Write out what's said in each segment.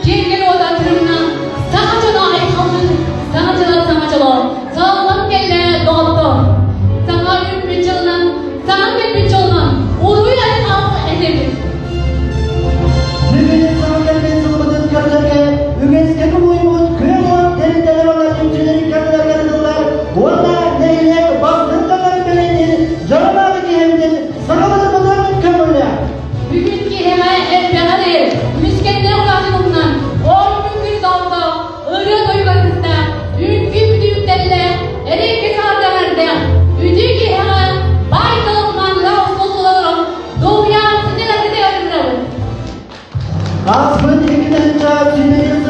киэргэл уота тырымна, саҥа дьоно айхаллыы, саҥа дьыла саҥа дьоло, салаллан кэллэ доҕоттор. Саҥа үүммүт дьылынан, саҥа кэлбит дьолунан уруй-айхал этэбит. Бүгүн саҥа кэлбит сылбытын көрсөргө үгэскэ кубулуйбут күөх уот тэрилтэлэр уонна түмсүүлэрин кардыларыгар ыытыллар уонна нэһилиэк бастыҥ дьоннорун бэлиэтиир дьоро-мааны киһибитин саҥалатарбытын көҥүллээх. Бүгүн киһиэхэ элбэҕи мүскэннэр улаатын умнан, оонньуу доҕордоох, ырыа тойуга кытта, үҥкүү бүтүүктэллээх, эриэккэ саҕардаҥардаах, үтүө киһиэхэ баай тыл маныга остуоллаларын дуоһуйаан сынньаларгытыгар ыҥырабыт. Ааспыт 2 тыһыынча сүүрбэһис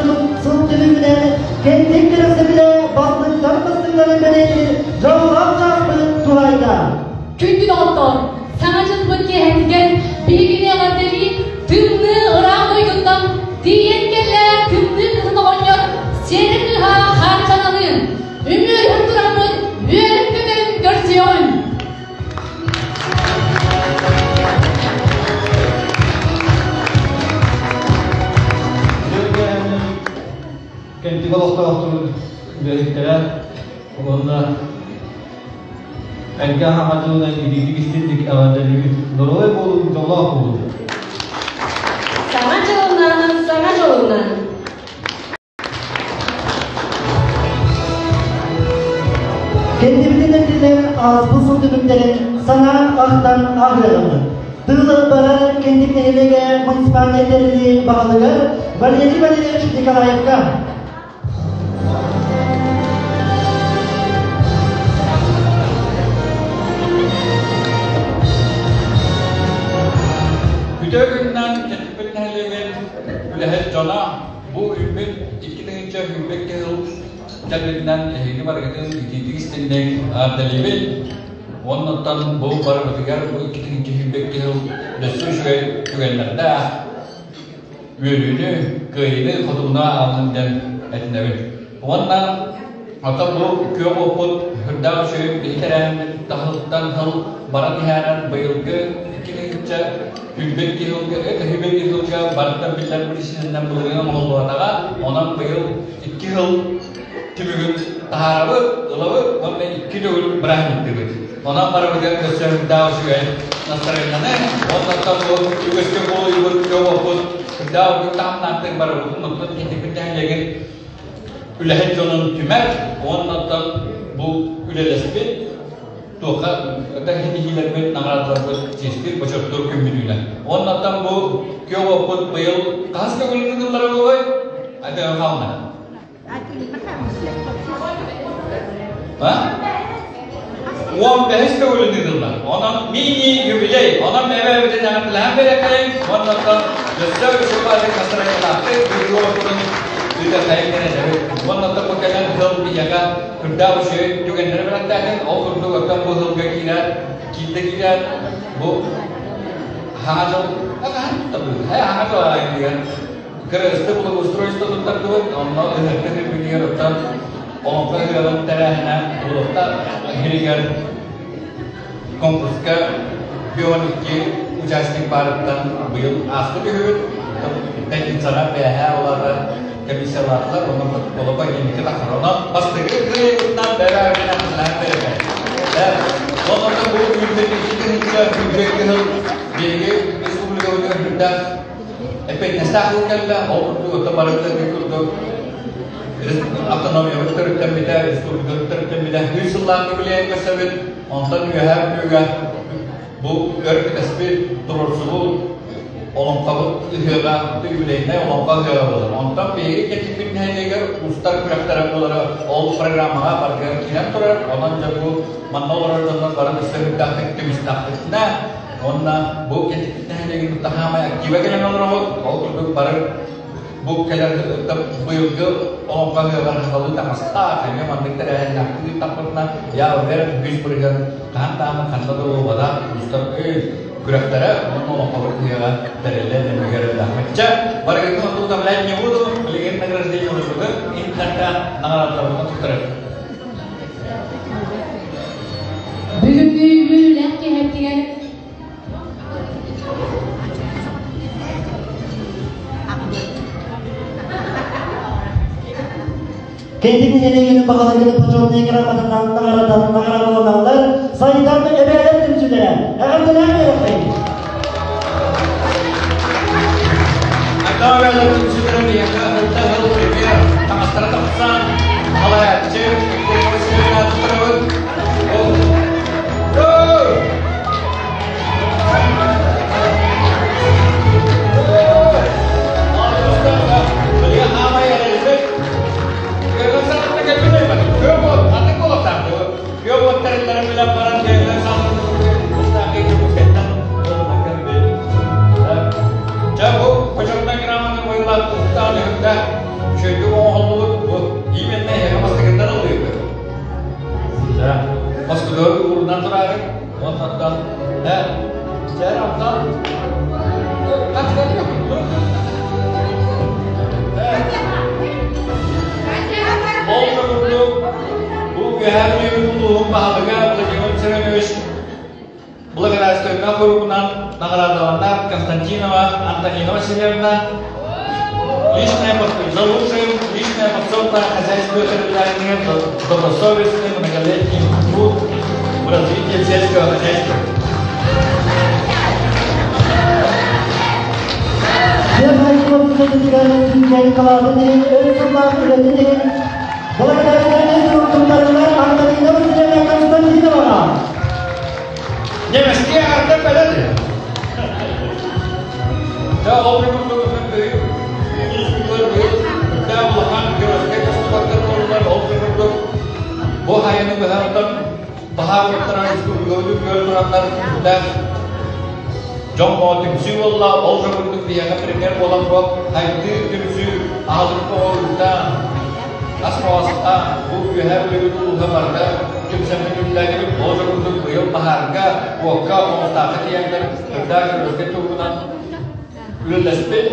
сыл түмүгүнэн кэнтик кэрэхсэбилэ бастыҥтан бастыҥнарын бэлиэтиир дьоллоох чааспыт туһайда. Күндү доҕоттоор, Саҥа дьылбыт киэһэтигэр биһигини эҕэрдэлии тымныы ыраах дойдуттан тиийэн кэллэ тымныы кыһын оҕонньор сиэрэ кыыһа Хаарчаналыын үмүөрүһэн тураммыт үөрэн-көтөн көрсүөҕүҥ! Кэнтик олохтоохторун үлэһиттэрэ уонна Эргэ Саҥа дьылынан итиитик истинник эҕэрдэлиибит! Доруобай буолуҥ, дьоллоох буолуҥ! Саҥа дьылынан, саҥа дьолунан! Кэннибитин эргиллэн ааспыт сыл түмүктэрин санаан ахтан ааһыаҕыҥ. Тыылар барар Кэнтик нэһилиэгэ муниципальнай тэриллии баһылыгар Валерий Валерьевич Николаевка. Үтүө күнүнэн Кэнтикпит нэһилиэгин үлэһит дьоно бу үүммүт 2022 сыл кэлбитинэн эһиги барыгытын итиитик истинник эҕэрдэлиибин. Уоннаттан бу барыбытыгар бу 2022 сыл өссө үчүгэй түгэннэрдээх үөрүүнү, кыайыыны, хотууну аҕаллын диэн этинэбин. Уонна оттон бу күөх уоппут үрдээх үчүгэй биһи тэрээһиммит таһылыттан сыл баран иһээнэн быйылгы 2022 сылга, 2022 сылга барыта биллэр биричиинэнэн былырыын оҥоһуллубатаҕа. Онон быйыл икки сыл түмүгүн таһаарабыт, ылабыт уонна икки төгүл бырааһынньыктыыбыт. Онон барыбытыгар өссө үрдээх үчүгэй настарыанньаны, уонна бу үгэскэ буолуйбут көбоппут үрдээх үрдүк таһымнаахтык барыбытын оттон кэнтикпит нэһилиэгин үлэһит дьонун түмэр уонна оттон бу үлэлэспит туохха да ситиһиилэрбит наҕараадаларбыт чиэстиир бочуоттуур күммүт үүнэр. Уонна оттон бу күөх уоппут быйыл хаһыс көҥүлүн ыытыллара буолуой? Айта Михайловна. 15 төгүлүн ыытыллар. Онон мини-юбилей. Онон бэйэ-бэйэбитин эҕэрдэлэһэн биэрэккэйиҥ. Уонна өссө үчүгэй настарайыылаахтык ыытыы ыытыаххайыҥ диэн этэбит. Уонна бу кэлэн сыл биһиэхэ үрдээх үчүгэй түгэннэри бэлэхтээтин. Ол курдук оттон бу сылга киирээт, киирдэ киирээт бу хаҥа дьыл, хаһан туттабыт? Хаҥа дьыл аайытыгар Кыргызты благоустройство туттардыбыт, онно ыһыахха кирбитигэр оттон Олоҥхо ыһыаҕын тэрээһинэ Туруохта иһигэр конкурска 52 участник баарыттан быйыл ааспыт үһүбүт. Пятницаҕа бээһээ улаата комиссиялаатылар, онно протоколоба инники тахсар. Онон бастакы кыайыыбытынан бэбээбитинэн бэрибэ. Онон бу үүммүт 2 тыһыынча кыһыл биһиги республикабытыгар үрдээх Эппиэтинэстээх сыл кэллэ, ол курдук оттон барыта биир курдук автономиябыт төрүттэммитэ, республикабыт төрүттэммитэ 100 сыллаах юбилейын көрсөбүт, онтон Үөһээ Бүлүүгэ бу өр кэтэспит, туруорсубут олоҥхобут ыһыаҕа, юбилейнай олоҥхо ыһыаҕа буолар. Онтон биһиги кэтиппит нэһилиэгэр уустар күрэхтэрэ буолара ол программаҕа барыга киирэн турар. Онон дьэ бу манна олорор дьоннор бары өссө үрдээхтик түмүстэхпитинэ Уонна бу кэтит нэһилиэгин кытта хаамай актива кэлэн олороҕут. Ол курдук бары бу кэлэр быйылгы олоҥхо ыһыаҕар сахалыы таҥастаах, эмиэ маннык тэрээһиннээхтик ыыттахпытына, я уверен, 100% хаһан даҕаны ханна да буолбатах устар күрэхтэрэ онон олоҥхобут ыһыаҕа тэриллэн эмигэр элбэхмит. Чэ, барыгытын утомлять не буду, билигин награждение ылбытын интернет наҕараадаларбытын туттарар. Бүгүҥҥү үөрүүлээх киэһэтигэр Кэнтик нэһилиэгин баһылыгын почетнай грамотатынан наҕараадаланаллар Сайдан эбээлэр түмсүүлэрэ. Эҕэрдэлээн үөрэххин! Айдан эбээлэр түмсүүлэрэ биһиэхэ сылтан сыл премьер таҥастара тахсан, салайааччы Екатерина Васильевна туттарабыт. Москвада уурунан тураары, онтон Чэр онтон Ол курдук бу Үөһээ Бүлүү улууһун баһылыга Владимир Семенович благодарственнай хоругунан наҕараадаланна Константинова Антонина Васильевна личное за лучшее личное подсобное хозяйство тэриллээһинигэр добросовестный многолетний труд в развитии сельского хозяйства. Антонина Васильевна Константиноваҕа. Немецкий арда бэлэди. Да, ол курдук да улахан көрөскө көстүбаттар буоллар, ол курдук бу хайаны быһаартан баһаар уоттаран республикабыт көр тураннар да дьон боо түмсүү буолла, ол курдук биһиэхэ премьер буолан бу хайдыы түмсүү аһылык оҕолуктаан ас бу үөһээ Бүлүүбүт улууһа барыта түмсэммит үллээтибит. Ол курдук быйыл баһаарга, уокка, оҕустаахха тиийэннэр кырдаа көрөскө туһунан үлэлэспит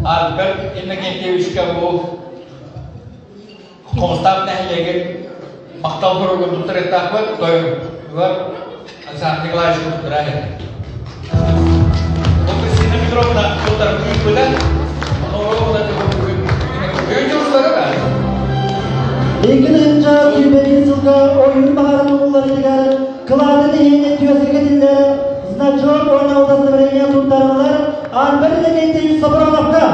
Альберт Иннокентьевичка бу Хомустаах нэһилиэгин махтал суругун туттарыахтаахпыт. Тойонугар Александр Николаевич туттараа Бу Кристина Петровна туттарып күүппүтэ. 2-тыһыынча сылга ойуун баһаарын умулларыгар кылаатын иһин түөскэ кэтиллэр значок уонна удостоверение туттарыллар Альберт Иннокентьевич Сапроновка.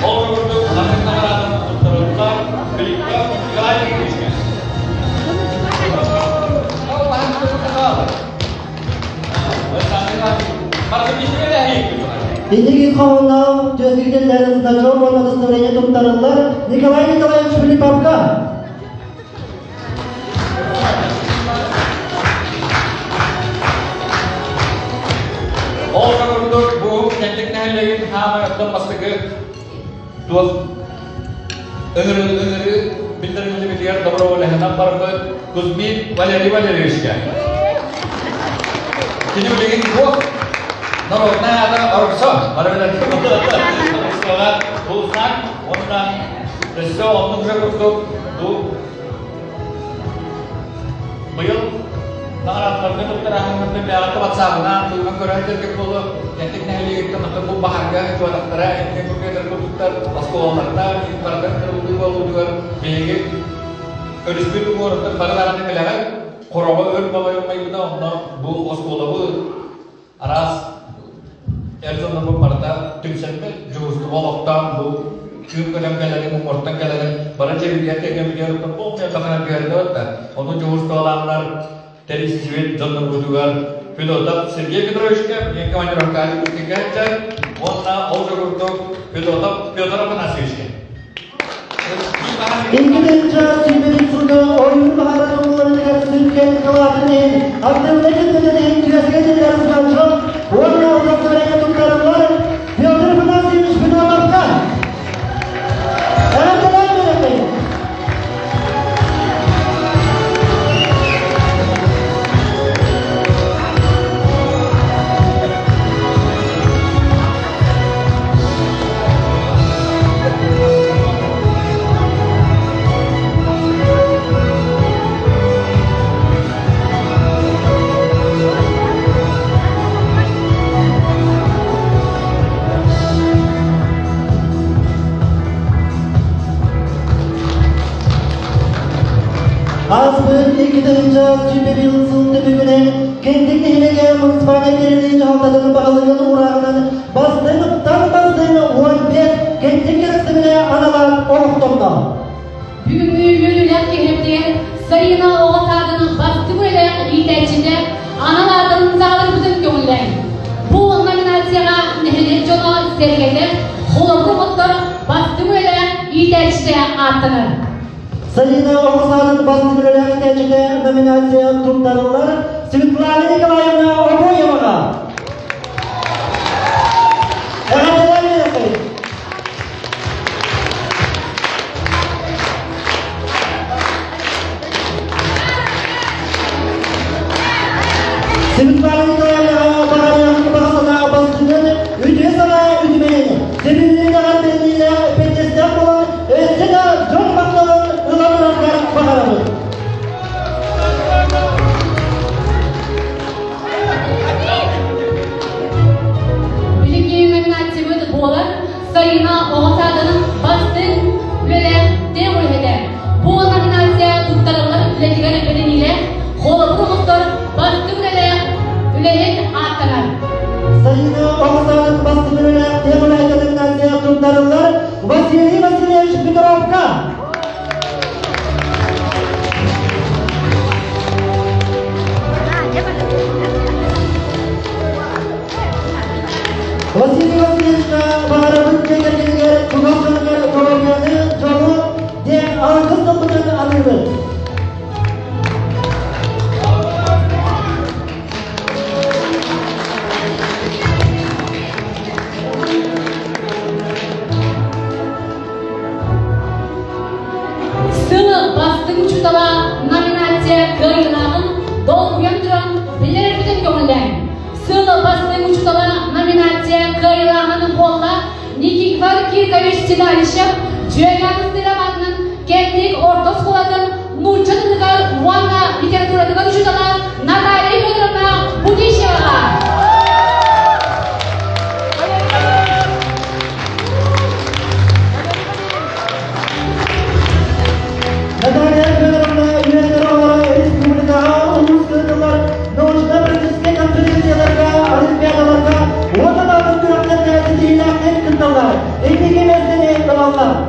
Ол курдук ханнык наҕарааданы туттарыллар Филиппов Николай Ильичка. Инники хоһоонноох түөскэ кэтиллэр значок уонна удостоверение туттарыллар Николай Николаевич Филипповка. Ол курдук бу кэнтик нэһилиэгин хаамай оттон бастакы туох ыҥырыы биллэриллибитигэр доброволеһынан барбыт Кузьмин Валерий Валерьевичка. Кини билигин туох народная аата Ороксо, Ороксоҕа бу знак уонна өссө оннук же курдук бу быйыл наҕараадаларга туттараһыҥҥытын бэҕэттэ ватсабынан тугунан көрөн сэргэ буолу кэнтик нэһилиэгиттэн оттон бу баһарга чуотахтара иннин компьютер курдуктар оскуолаларда барытын кырыллыы буолуутугар биһиги өрүспүт уҥуоруттан бары даҕаны билэҕит хороҕо өр балай умайбыта онно бу оскуолабыт араас эр дьоннорбут барыта түмсэммит дьуһустуба олохтоон бу күн көтөн кэлэрин уҥуортан кэлэрин бары дьэбидиэр кэргэммитигэр полный бахана түһэрдэ да ону дьуһустубалааннар тэрийсибит дьоннорбутугар Федотов Сергей Петровичка мен командировка уонна ол курдук Федотов Петр Афанасьевичка. 2-тыһыынча сылга ойуун баһаарын умулларыгар сүҥкэн кылаатын иһин активнай кыттыытын иһин түөскэ кэтиллэр значок уонна удостоверение туттарыллар Петр Афанасьевич Федотовка. Эҕэрдэлээн үөрэххин! 2021 сыл түмүгүнэн Кэнтик нэһилиэгэ муниципальнай тэриллии дьаһалтатын баһылыгын уурааҕынан бастыҥ бастыҥ 15 Кэнтик кэрэхсэбилэ аналаах олохтонно. Бүгүҥҥү үөрүүлээх киһибитигэр Сайыына оҕо саадын бастыҥ үлэлээх иитээччитэ анал аатын саҕаларбытын көҥүллээн. Бу номинацияҕа нэһилиэк дьоно сэргэтэ холобур оттор бастыҥ үлэлээх иитээччитэ ааттанар. Сайыына оҕо саадын бастыҥ үлэлээх иитээччитэ номинация туттарыллар Светлана Николаевна Обоеваҕа. Эҕэрдэлээн Светлана Николаевнаҕа баҕарыах баҕа санаа бастыҥын, үтүө санаа үтүмэнин, сибилиниэҕэр бэриниилээх эппиэтинэстээх буолан, өссө да дьон махталын ылан ыларгар баҕарабыт. Билиҥҥи номинациябыт буолар Сайына оҕо саадын бастыҥ үлэлээх тиэх үлэһитэ. Бу номинация туттарыллар үлэтигэр бэриниилээх, холобур оҥостор бастыҥ үлэлээх үлэһит ааттанар. Сайына оҕо саадын бастыҥ үлэлээх тиэх үлэһитэ номинация туттарыллар Василий Васильевич Петровка. Василий Васильевичка баҕарабыт дьиэ кэргэнигэр чугас дьонугар доруобуйаны, дьолу диэн алгыс тылбытын аныыбыт. Сыл бастыҥ учуутала номинация кыайыылааҕын долгуйан туран билэрбитин көҥүллээн. Сыл бастыҥ учуутала номинация кыайыылааҕын буолла Никифор Киркович Седалищев Дьүөгэ романын Кэнтик орто оскуолатын нуучча тылыгар уонна литературатыгар учуутала Наталья Федоровна Бутищеваҕа. Наталья Федоровна үөрэтэр оҕолоро республикаҕа улуус ыытыллар научно-практическай конференцияларга, олимпиадаларга уонна да атын күрэхтэргэ ситиһиилээхтик кытталлар, инники миэстэни ылаллар.